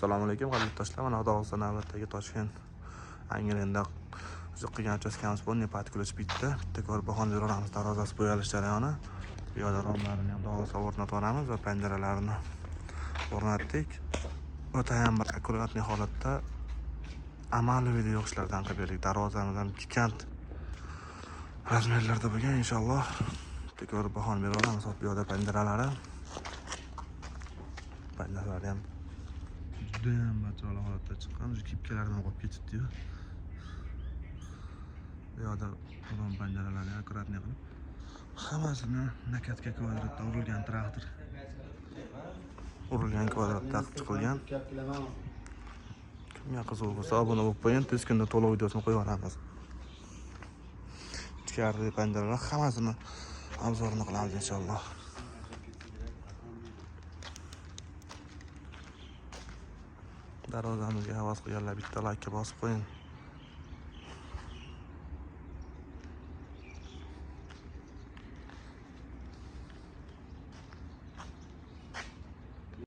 Assalomu alaykum, qadrli do'stlar. Mana Xudo xohlasa navbatdagi Toshkent Angrenda qilgan uchastkamiz полный под ключ bitdi. Bitta ko'rib bahoni beraveramiz. Darvozasi bo'yalish jarayoni. Bu yoqda romlarini ham Xudo xohlasa o'rnatib yuboramiz va panjaralarini o'rnatdik. O'tayam bir аккуратный holatda amalli yo'qishlardan qilib berdik. Darvozamiz ham gigant razmerlarda bo'lgan inshaalloh. Bitta ko'rib bahoni beraveramiz. Hop, bu yoqda panjaralari. Panjaralari ham judayam bachiroyli holatda chiqqan. Уже kipkalardan qolib ketibdi-yu. Bu yoqda rom panjaralarni аккуратный qilib, hammasini накатка kvadratda urilgan traktor. Urilgan kvadratda qilib chiqilgan. Kimga qiziq bo'lsa, obuna bo'lib qo'ying. Tez kunda to'liq videosini qo'yib yuboramiz. Ichkarida panjaralar hammasini обзор ini qilamiz inshaalloh. Darvozamizga havas qilganlar bitta laykka bosib qo'ying.